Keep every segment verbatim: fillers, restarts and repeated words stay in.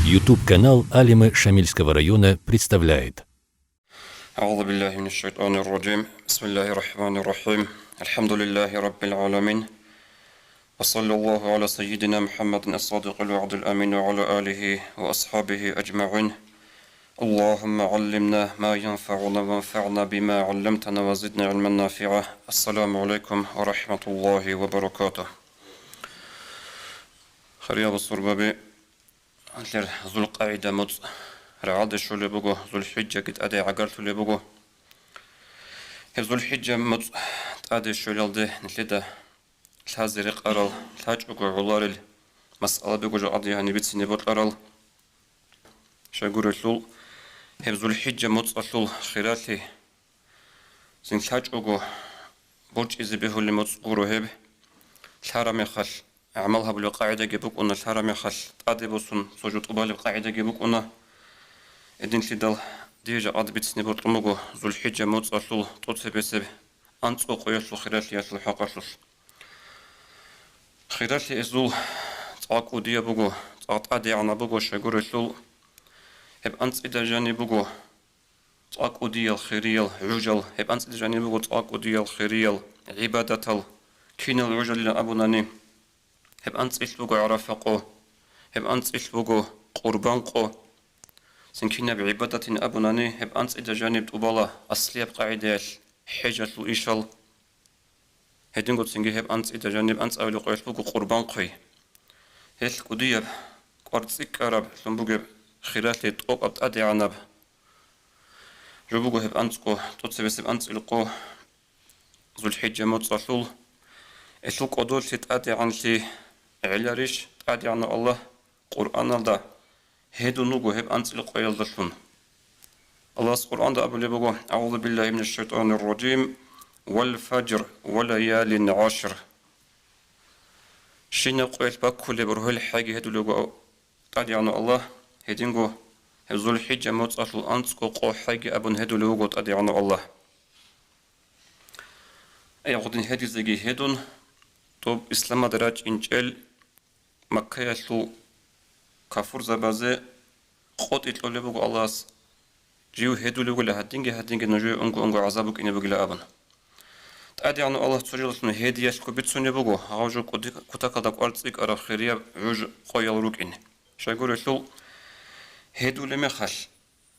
YouTube-канал Алимы Шамильского района представляет. أعوذ بالله من الشيطان الرجيم. بسم الله الرحمن الرحيم. الحمد لله رب العالمين. وصلى الله على سيدنا محمد الصادق الوعد الأمين وعلى آله وأصحابه أجمعين. اللهم علمنا ما ينفعنا وانفعنا بما علمتنا وزدنا علما نافعا. السلام عليكم ورحمة الله وبركاته. Хириял бусурбаби, гьанлъер ЗулкъагӀида муцӀ рагӀалде щолеб буго, ЗулхӀиджаги тӀаде гӀагарлъулеб буго. Гьеб ЗулхӀиджа муцӀ тӀаде щолалде нилъеда лъазе рекъарал, лъачӀого гӀоларел масъалабиго жакъа дие гьаниб бицине бокьарал. Щайгурелъул, гьеб ЗулхӀиджа муцӀалъул хиралъи цин лъачӀого борчӀизе бегьулеб муцӀ гуро гьеб. Лъараб мехалъ гӀамал гьабулеб къагӀидаги букӀуна, лъараб мехалъ тӀаде босун цо жо тӀубалеб къагӀидаги букӀуна. Гьединлъидал дие жакъа бицине бокьун буго ЗулхӀиджа муцӀалъул тӀоцебесеб анцӀго къоялъул хиралъиялъул хӀакъалъулъ. Хиралъи гьезул цӀакъ кӀудияб буго, цӀакъ тӀадегӀанаб буго, щайгурелъул гьеб анцӀила жаниб буго цӀакъ кӀудиял хириял гӀужал, гьеб анцӀила жаниб буго цӀакъ кӀудиял хириял гӀибадатал. Кинал гӀужалилан абунани, гьеб анцӀила буго ГӀарафа къо, гьеб анцӀила буго Къурбан къо. Цин кинаб гӀибадатин абунани, гьеб анцӀила жаниб тӀубала аслияб къагӀидаялъ хӀежалъул ишал. Гьединго цинги гьеб анцӀила жаниб анцӀабилеб къоялъ буго Къурбан хъвей. Гьелъ кӀудияб, кӀвар цӀикӀкӀараб лъун бугеб хиралъи тӀокӀаб тӀадегӀанаб жо буго гьеб анцӀго, тӀоцебесеб анцӀила къо ЗулхӀиджа муцӀалъул. Гьелъул кӀодолъи тӀадегӀанлъи гӀеларищ? ТӀадегӀанав Аллагь Къуръаналда гьедун вуго гьеб анцӀила къоялдалъун. Аллагьас Къуръанда абулеб буго: «أعوذ بالله من الشيطان الرجيم. والفجر وليال عشر». Щинаб къоялъ баккулеб рогьел хӀайги гьедулев вуго ТӀадегӀанав Аллагь, гьединго гьеб ЗулхӀиджа муцӀалъул анцӀго къо хӀайги абун гьедулев вуго ТӀадегӀанав Аллагь. Ай, гъудин гьедизеги гьедун, тӀуб исламалде рачӀинчӀел Маккаялъул кафурзабазе къотӀи кьолеб буго Аллагьас, жив гьедулевгила гьадинги-гьадинги нужее унго-унго гӀазаб букӀине бугила абун. ТӀадегӀанав Аллагь цо жоялъун гьедиялъго бицунеб буго, гьав жо кӀуди-, кутакалда кӀвар цӀикӀкӀараб хирияб гӀуж къоял рукӀин. Щайгурелъул, гьедулеб мехалъ,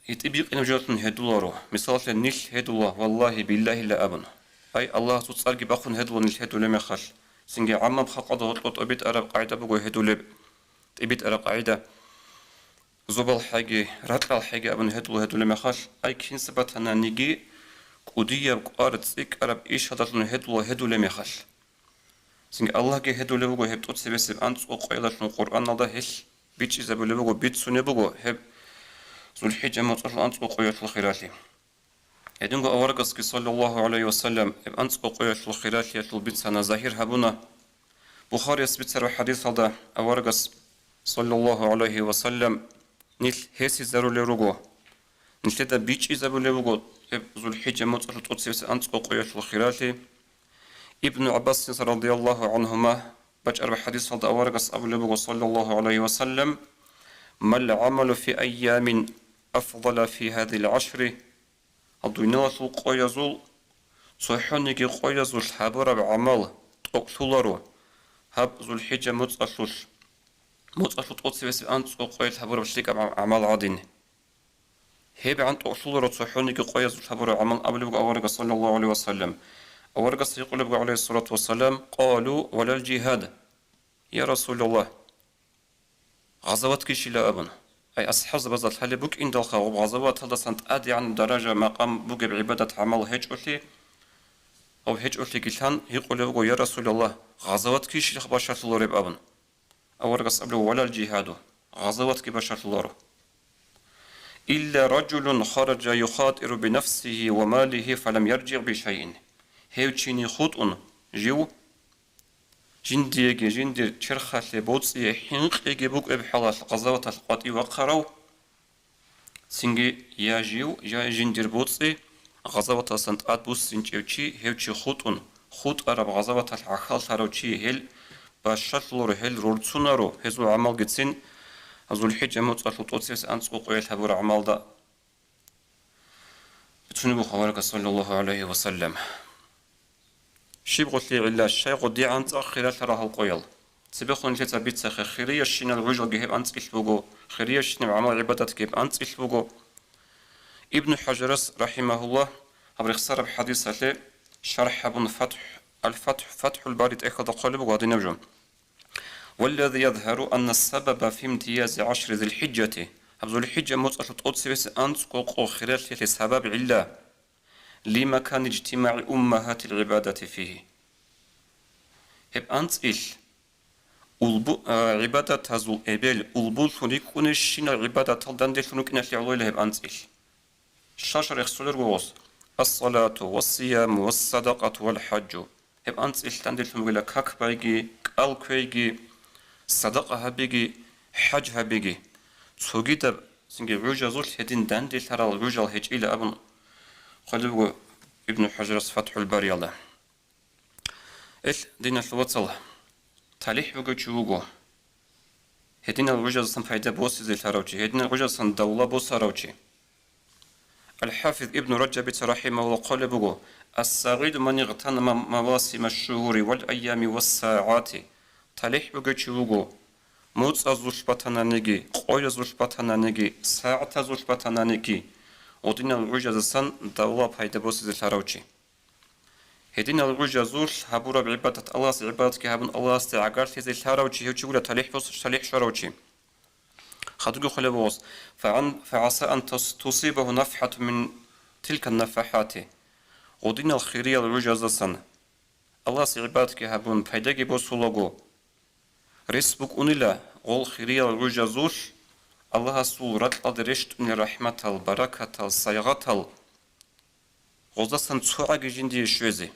гьитӀи бикъинаб жоялъун гьедуларо. Мисалалъе, нилъ гьедула, валлагьи, биллагьила абун. Ай, Аллагьасул цӀарги бахъун гьедула нилъ гьедулеб мехалъ. Цинги гӀаммаб халкъалда гьоркьоб тӀибитӀараб къагӀида буго гьедулеб, тӀибитӀараб къагӀида. Зобал хӀайги, ракьал хӀайги абун гьедула гьедулеб мехалъ, ай, кинса батананиги, кӀудияб кӀвар цӀикӀкӀараб ишалдалъун гьедула гьедулеб мехалъ. Цинги Аллагьги гьедулев вуго гьеб тӀоцебесеб анцӀго къоялдалъун Къуръаналда гьелъ бичӀчӀизабулеб буго, бицунеб буго гьеб ЗулхӀиджа муцӀалъул анцӀго къоялъул хиралъи. Гьединго аварагасги, саллаллагьу гӀалайгьи ва саллам, гьеб анцӀго къоялъул хиралъиялъул бицана, загьир гьабуна. Бухарияс бицараб хӀадисалда аварагас, саллаллагьу гӀалайгьи ва саллам, нилъ гьесизарулел руго. Нилъеда бичӀчӀизабулеб буго гьеб ЗулхӀиджа муцӀалъул тӀоцебесеб анцӀго къоялъул хиралъи. Ибну ГӀаббасица, радияллагьу гӀангьума, бачӀараб хӀадисалда аварагас абулеб буго, саллаллагьу гӀалайгьи ва саллам: «Мал гӀамалу фи айямин афдала фи гьазигьил гӀашри». Гьаб дуниялалъул къоязул, цохӀониги къоязулъ гьабураб гӀамал тӀокӀлъуларо гьаб ЗулхӀиджа муцӀалъулъ, муцӀалъул тӀоцебесеб анцӀго къоялъ гьабураб лъикӀаб гӀамал гӀадин. ГьебгӀан тӀокӀлъуларо цохӀониги къоязулъ гьабураб гӀамал абулеб буго аварагас, саллаллагьу гӀалайгьи ва саллам. Аварагас гьикъулеб буго, гӀалайгьиссалату вассалам: «Къалу валал жигьад, я Расулаллагь, гъазаватги щила?» абун. Ай, асхӀабзабазда лъалеб букӀиндалха гъоб гъазаваталдасан тӀадегӀан даража-макъам бугеб гӀибадат-гӀамал гьечӀолъи, гъоб гьечӀолъиги лъан гьикъулеб буго: «Я Расулаллагь, гъазаватги щилха бащалъулареб?» абун. Аварагас абулеб: «Валал жигьаду, гъазаватги бащалъуларо. Илла ражулун хараджа юхатиру бинафсигьи ва малигьи фалам яржигъ бишайин». Гьев чини хутӀун, жив жиндиеги жиндир черхалъе боцӀи хӀинкъиги букӀеб хӀалалъ гъазаваталъ къватӀив вахъарав, цинги я жив, я жиндир боцӀи гъазаваталъан тӀад буссинчӀев чи, гьев чи хутӀун, хутӀараб гъазаваталъ гӀахьаллъарав чи, гьел бащалъуларо, гьел рорцунаро, гьезул гӀамалгицин, ЗулхӀиджа моцӀалъул тӀоцебесеб анцӀго къоялъ гьабураб гӀамалда бицунеб буго аварагас, саллаллагьу гӀалайгьи ва саллам. Щиб гъолъие гӀилла, щай гъодигӀан цӀакъ хиралъарал гьал къоял? Цебехун нилъеца бицахъе, хириябщинал гӀужалги гьеб анцӀилъ буго, хириябщинаб гӀамал-гӀибадатги гьеб анцӀилъ буго. Ибну ХӀажарас, рахӀимагьуллагь, гьаб рехсараб хӀадисалъе шархӀ гьабун, ФатхӀ, Аль-ФатхӀ, ФатхӀул Бари тӀехьалда хъвалеб буго гьадинаб жо: «Валлази язгьару анна сабаба фи имтиязи гӀашри ЗилхӀиджати», гьаб ЗулхӀиджа моцӀалъул тӀоцебесеб анцӀго къо хиралъиялъе сабаб гӀилла, «лимакани ижтимагӀи уммагьатил гӀибадати фигьи». Гьеб анцӀилъ улбу-, а, гӀибадатазул эбел улбуллъун рикӀкӀунебщинал гӀибадатал данделъун рукӀиналъе гӀолойила гьеб анцӀилъ. Щал-щал рехсолел ругъос: «Ас-салату, вас-сияму, вас-садакъату, вал-хӀаджу». Гьеб анцӀилъ данделъун бугила как байги, кӀал кквейги, садакъа гьабиги, хӀаж гьабиги. Цогидаб цинги гӀужазулъ гьедин данделъарал гӀужал гьечӀила абун хъвалеб буго Ибну ХӀажарас ФатхӀул Бариялда. Эл, диналъул вацал, талихӀ бугев чи вуго. Гьединал гӀужаздасан пайда босизе лъарав чи, гьединал гӀужаздасан давла босарав чи. Аль-ХӀафиз Ибну Раджабица рахӀимагьуллагь хъвалеб буго: «Ас-сагӀиду ман игътанама мавасима шугьури вал айями вассагӀати». ТалихӀ бугев чи вуго, моцӀазулъ батананиги, къоязулъ батананиги, сагӀатазулъ батананиги, гьединал гӀужаздасан давла пайда босизе лъарав чи. Гьединал гӀужазулъ гьабураб гӀибадат, Аллагьасе гӀибадатги гьабун, Аллагьасде гӀагарлъизе лъарав чи гьев чи гура, талихӀ бос-, талихӀ щварав чи. Хадубги хъвалеб бугос: «Фагьан-, фагӀаса ан тус-, тусибагьу нафхӀатун мин тилкан нафахӀати». Гьединал хириял гӀужаздасан Аллагьасе гӀибадатги гьабун, пайдаги босулаго, рес букӀунила гъол хириял гӀужазулъ Аллагьасул ракьалде рещтӀунел рахӀматал, баракатал, сайгъатал гъоздасан цогӀаги жиндие щвезе.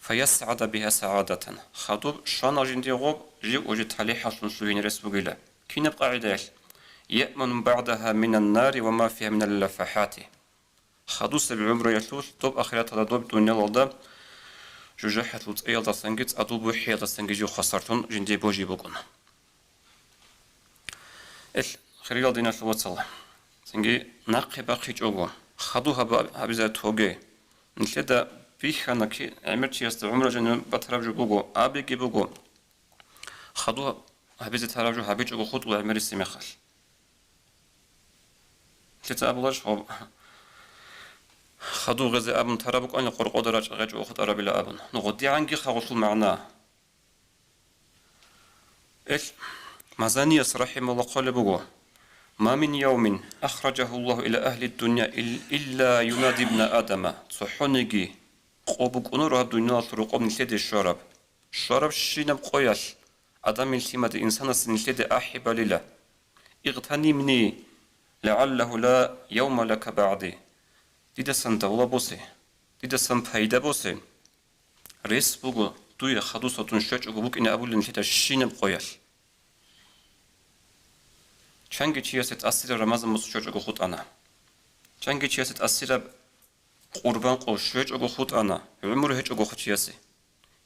«ФаясгӀада бигьа сагӀадатан». Хадуб щвана жиндие гъоб, жив уже талихӀаллъун лъугьине рес бугила. Кинаб къагӀидаялъ? «Яъману багӀдагьа минан нари ва ма фигьа минал лафахӀати». Хадусеб гӀумруялъулъ доб ахираталда, доб дуниялалда жужахӀалъул цӀеялдасанги цӀадул бухӀиялдасанги жив хвасарлъун жиндие божи букӀун. Эл, хириял диналъул вацал, цинги нахъе бахъичӀого, хаду гьаба-, гьабизе тоге. Нилъеда бихьана ки гӀемер чиясда гӀумру жанив батараб жо буго, абиги буго, хаду гьабизе тараб жо гьабичӀого хутӀула гӀемерисеб мехалъ. Нилъеца абуларищ, гъоб-, хаду гъезе абун тараб букӀанила къоркъода рачӀа гъечӀого хутӀарабила абун. Ну, гъодигӀанги хагъулъул магӀна. Эл, Мазанияс рахӀимагьуллагь хъвалеб буго: «Ма мин явмин ахражагьуллагьу иля агьлид дунья ил-, илля юнади ибна Адама». ЦохӀониги къо букӀунаро гьаб дуниялалъул рокъоб нилъеде щвараб. Щварабщинаб къоялъ Адамил лъимаде, инсанасе нилъеде ахӀи балила: «Игътанимни, лагӀаллагьу ла явма лака багӀди». Дидасан давла босе, дидасан пайда босе. Рес буго, дуе хадуса дун щвечӀого букӀине абулин нилъеда щинаб къоялъ. Чанги чиясе тӀасираб Рамазан моцӀ щвечӀого хутӀана. Чанги чиясе тӀасираб Къурбан къо щвечӀого хутӀана, гӀумру гьечӀого хъа чиясе.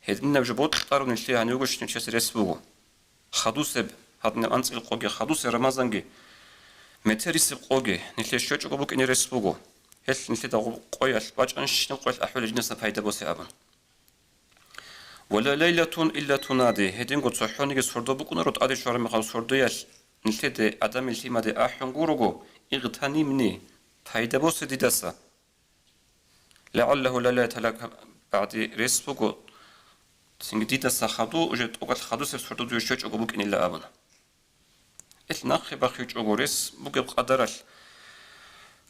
Гьединаб жо бокьарун нилъее гьанивго щинав чиясе рес буго. Хадусеб гьадинаб анцӀил къоги, хадусеб Рамазанги, метерисеб къоги нилъее щвечӀого букӀине рес буго. Гьелъ нилъеда гъоб къоялъ, бачӀанщинаб къоялъ ахӀулел жинасда пайда босе абун. «Ва ла лайлатун илля тунади», гьединго цохӀониги сордо букӀунаро тӀаде щвараб мехалъ сордоялъ нилъеде Адамил лъимаде ахӀун гурого: «Игътанимни, пайда босе дидаса». «ЛагӀаллагьу ла лайлата лака багӀди», рес буго, цинги дидаса хаду, уже тӀокӀалъ хадусеб сордо дуе щвечӀого букӀинилла абун. Ил нахъе бахъичӀого рес бугеб къадаралъ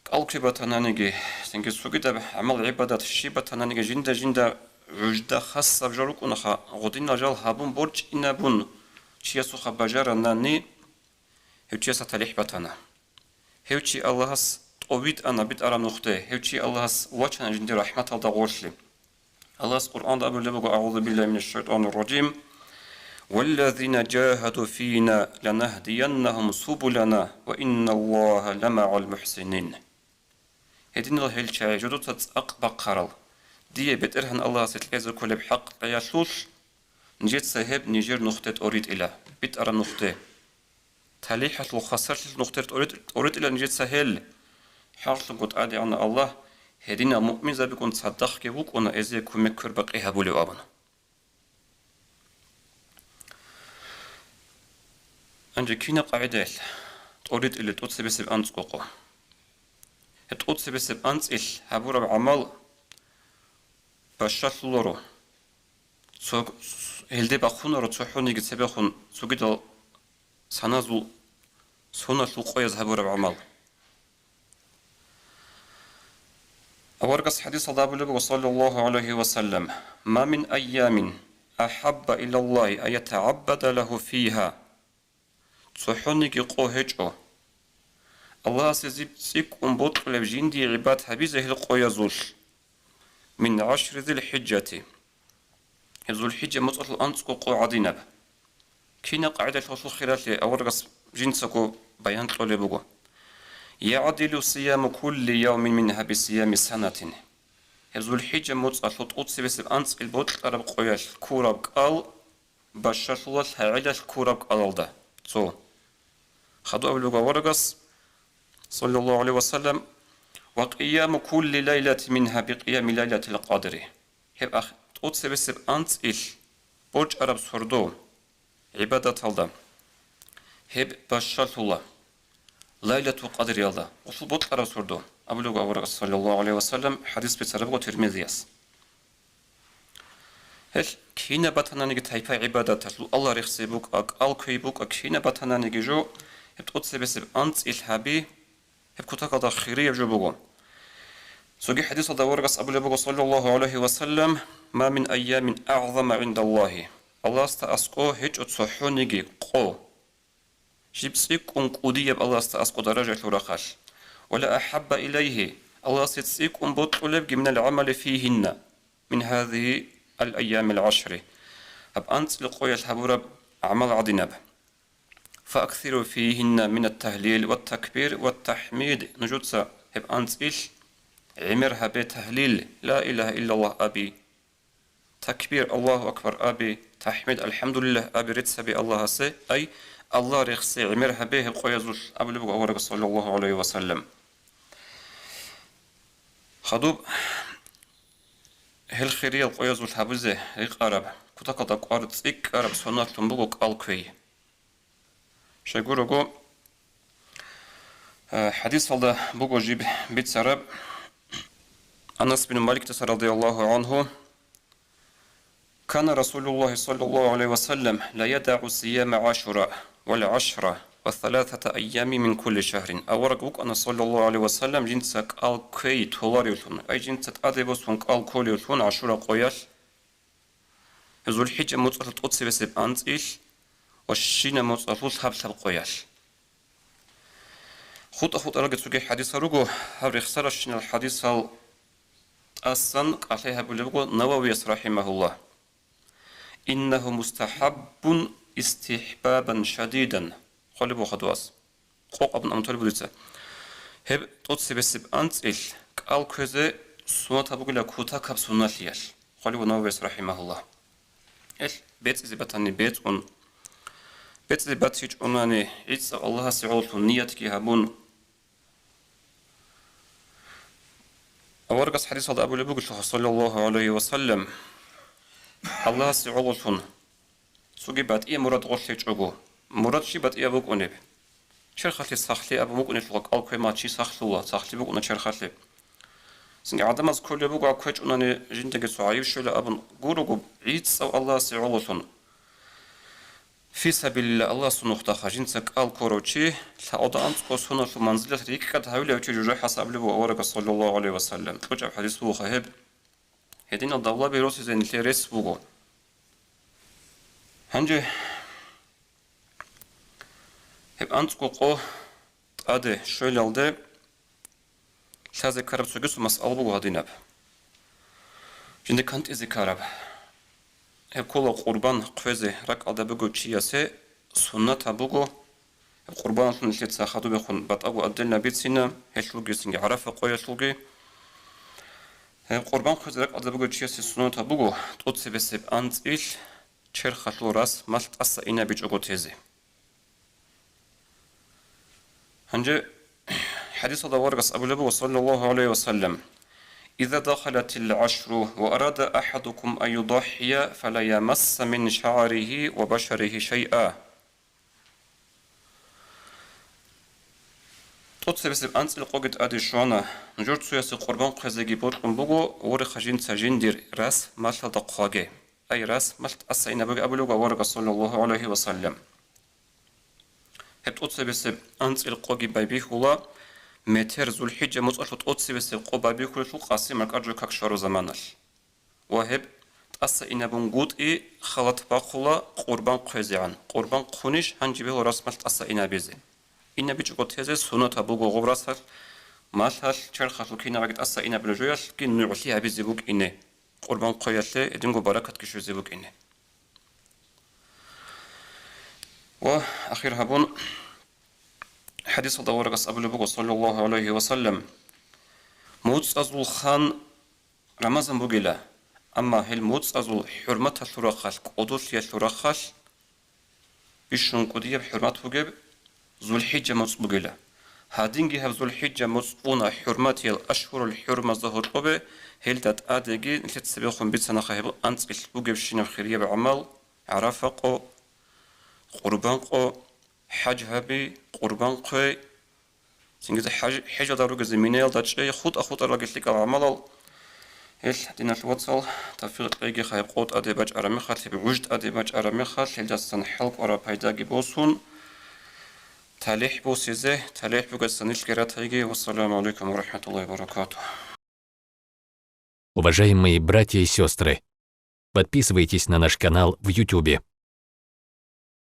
кӀал ккве батананиги, цинги цогидаб гӀамал-гӀибадат щиб батананиги жинда-жинда гӀужда хасаб жо рукӀунаха, гъодинал жал гьабун борчӀинабун чиясухъа бажаранани, гьев чиясда талихӀ батана. Гьев чи Аллагьас тӀовитӀана битӀараб нухде, гьев чи Аллагьас вачана жиндир рахӀматалда гъорлъе. Аллагьас Къуръанда абулеб буго: «АгӀузу биллагьи минаш шайтӀанир ражим. Валлазина жагьаду фина ланагьдияннагьум субулана ва инналлагьа ламагӀал мухӀсинин». Гьединал гьел чагӀи жодоца цӀакъ бахъарал, дие БетӀергьан Аллагьасе кьезе кколеб хӀакъ кьеялъулъ, нижеца гьеб нижер нухде тӀоритӀила, битӀараб нухде. талихӀалъул хвасарлъилъ нухтер тӀоритӀ-, тӀоритӀила нижеца гьел. ХӀакълъунго ТӀадегӀанав Аллагь гьединал муъминзабигун цадахъги вукӀуна эзие кумек квербакъи гьабулев абун. Гьанже кинаб къагӀидаялъ тӀоритӀила тӀоцебесеб анцӀго къо? Гьеб тӀоцебесеб анцӀилъ гьабураб гӀамал бащалъуларо, цо-, гьелде бахъунаро цохӀониги цебехун цогидал саназул соналъул къояз гьабураб гӀамал. Аварагас хӀадисалда абулеб буго, саллаллагьу гӀалайгьи ва саллам: «Ма мин айямин ахӀабба илаллагьи ан ятагӀаббада лагьу фигьа». ЦохӀониги къо гьечӀо Аллагьасе жиб цӀикӀкӀун бокьулеб жиндие гӀибадат гьабизе гьел къоязулъ, мин гӀашри ЗулхӀижжати, гьеб ЗулхӀижжа моцӀалъул анцӀго къо гӀадинаб. Кинаб къагӀидалъулъул хиралъи аварагас жинцаго баян кьолеб буго: «ЯгӀдилу сияму кулли явмин мингьа бисиями санатин». Гьеб ЗулхӀижжа моцӀалъул тӀоцебесеб анцӀил бокьараб къоялъ ккураб кӀал бащалъула лъагӀелалъ ккураб кӀалалда цо. Хадуб абулеб буго аварагас, саллаллагьу гӀалайгьи ва саллам: «Ва къияму кулли лайлати мингьа бикъиями лайлатил къадри». Гьеб ах-, тӀоцебесеб анцӀилъ борчӀараб сордо гӀибадаталда гьеб бащалъула Лайлатул Къадриялда, гъулъул бокьараб сордо, абулеб буго аварагас, саллаллагьу гӀалайгьи ва саллам, хӀадис бицараб буго Тирмизияс. Гьел кинаб батананиги тайпа гӀибадаталъул Аллагь рехсей букӀа, кӀал кквей букӀа, кинаб батананиги жо, гьеб тӀоцебесеб анцӀилъ гьаби, гьеб кутакалда хирияб жо буго. Цоги хӀадисалда аварагас абулеб буго, саллаллагьу гӀалайгьи ва саллам: «Ма мин айямин агӀзама гӀиндаллагьи». Аллагьасда аскӀо гьечӀо цохӀониги къо, жиб цӀикӀкӀун кӀудияб Аллагьасда аскӀо даражалъул рахъалъ. «Ва ла ахӀабба илайгьи», Аллагьасе цӀикӀкӀун бокьулебги, «минал гӀамали фигьинна», мин гьазигьи ал-айямил гӀашри, гьаб анцӀил къоялъ гьабураб гӀамал гӀадинаб. «Фааксиру фигьинна минат тагьлил ва такбир ва тахӀмид», нужеца гьеб анцӀилъ гӀемер гьабе тагьлил, ла илагьа иллаллагь аби, такбир, Аллагьу акбар аби, тахӀмид, алхӀамдулиллагь аби рецц гьабе Аллагьасе, ай, Аллагь рехсей гӀемер гьабе гьеб къоязулъ, абулеб буго аварагас, саллаллагьу гӀалайгьи ва саллам. Хадуб, гьел хириял къоязулъ гьабизе рекъараб, кутакалда кӀвар цӀикӀкӀараб соналъун буго кӀал кквей. Щайгурого, э, хӀадисалда буго жиб бицараб, Анас бин Маликдаса радияллагьу гӀангьу: «Кана Расулуллагьи саллаллагьу гӀалайгьи ва саллам ла ядагӀу сияма гӀашура вал гӀашра ва саласата айями мин кулли шагьрин». Авараг вукӀана, саллаллагьу гӀалайгьи ва саллам, жинца кӀал кквей толаревлъун, ай жинца тӀаде босун кӀал кколевлъун ГӀашура къоялъ, ЗулхӀиджа моцӀалъул тӀоцебесеб анцӀилъ ва щина моцӀалъул лъаб-лъаб къоялъ. ХутӀа-хутӀаралги цоги хӀадисал руго, гьаб рехсаращинал хӀадисал тӀасан кӀалъай гьабулеб буго Нававияс, рахӀимагьуллагь: «Иннагьу мустахӀаббун истихӀбабан шадидан». Хъвалеб буго хадуаз. Къокъ абун амуталиб буго дица. Гьеб тӀоцебесеб анцӀилъ кӀал кквезе сунат гьабугила кутакаб сунналъиялъ. Хъвалев Нававияс, рахӀимагьуллагь. Гьелъ бецӀизе батани бецӀун, бецӀизе батичӀонани гӀицӀав Аллагьасе гӀололъун ниятги гьабун. Аварагас хӀадисалда абулеб бугелъулха, саллаллагьу гӀалайгьи ва саллам, Аллагьасе гӀололъун цоги батӀияб мурад гъолъ гьечӀого. Мурад щиб батӀияб букӀунеб? Черхалъе сахлъи абун букӀунелъулха, кӀал кквема чи сахлъула, сахлъи букӀуна черхалъе. Цинги гӀадамаз кколеб буго, кквечӀунани жиндаги цо гӀайиб щвела абун, гурого гӀицӀав Аллагьасе гӀололъун. Фи сабилилла, Аллагьасул нухдаха жинца кӀал ккурав чи, лъагӀуда анцӀго соналъул манзилалъ рикӀкӀад гьавилав чи жужахӀалъ абулеб буго аварагас, саллаллагьу гӀалайгьи ва саллам. КьучӀаб хӀадис бугоха гьеб. Гьединал давлаби росизе нилъее рес буго. Гьанже гьеб анцӀго къо тӀаде щвелалде лъазе ккараб цогидасул масъала буго гьадинаб. Жинда кантӀизе ккараб. Гьеб ккола къурбан хъвезе ракӀалда бугев чиясе суннатаб буго, гьеб къурбаналъун нилъеца хадубехун батӀаго отдельно бицина, гьелъулгицинги ГӀарафа къоялъулги. Гьеб къурбан хъвезе ракӀалда бугев чиясе суннатаб буго тӀоцебесеб анцӀилъ черхалъул рас малъ тӀаса инабичӀого тезе. Гьанже хӀадисалда аварагас абулеб буго, саллаллагьу гӀалайгьи ва саллам: «Иза дахалатил гӀашру ва арада ахӀадукум ан юдахӀия, фала ямасса мин шагӀаригьи ва башаригьи шайъа». ТӀоцебесеб анцӀил къоги тӀаде щвана, нужер цоясе къурбан хъвезеги бокьун буго, вореха жинца жиндир рас малъалда хъваге. Ай, рас малъ тӀаса инабуге абулеб буго аварагас, саллаллагьу гӀалайгьи ва саллам. Гьеб тӀоцебесеб анцӀил къоги байбихьула метер ЗулхӀиджа моцӀалъул тӀоцебесеб къо байбихьулелъул къаси маркӀачӀул как щвараб заманалъ. Ва гьеб тӀаса инабунгутӀи халат бахъула къурбан хъвезегӀан. Къурбан хъунищ гьанже бегьула рас малъ тӀаса инабизе? ИнабичӀого тезе суннатаб буго гъоб расалъ, малъалъ, черхалъул кинабаги тӀаса инабулеб жоялъги нугӀлъи гьабизе букӀине, къурбан хъвеялъе гьединго баракатги щвезе букӀине. Ва ахир гьабун, хӀадисалда аварагас абулеб буго, саллаллагьу гӀалайгьи ва саллам: «МуцӀазул хан Рамазан бугила, амма гьел муцӀазул хӀурматалъул рахъалъ, кӀодолъиялъул рахъалъ бищун кӀудияб хӀурмат бугеб ЗулхӀиджа муцӀ бугила. Гьадинги гьаб ЗулхӀиджа муцӀ уна хӀурматиял ашгьурул хӀурмазда гьоркьобе, гьелда тӀадеги нилъеца цебехун бицанаха гьеб анцӀилъ бугебщинаб хирияб гӀамал: ГӀарафа къо, къурбан къо, хӀаж гьаби, къурбан хъвей, цинги хӀаж-, хӀежалда ругезе Минаялда чӀей, хутӀа-хутӀаралги лъикӀал гӀамалал». Гьел, диналъул вацал, тавфикъ кьейги, гьеб къо тӀаде бачӀараб мехалъ, гьеб гӀуж тӀаде бачӀараб мехалъ, гьелдасан хӀалкӀвараб пайдаги босун, талихӀ босизе, талихӀ бугесан нилъги ратайги. Вассаламу гӀалайкум ва рахӀматуллагьи ва баракатугь. Уважаемые братья и сестры, подписывайтесь на наш канал в Ютубе.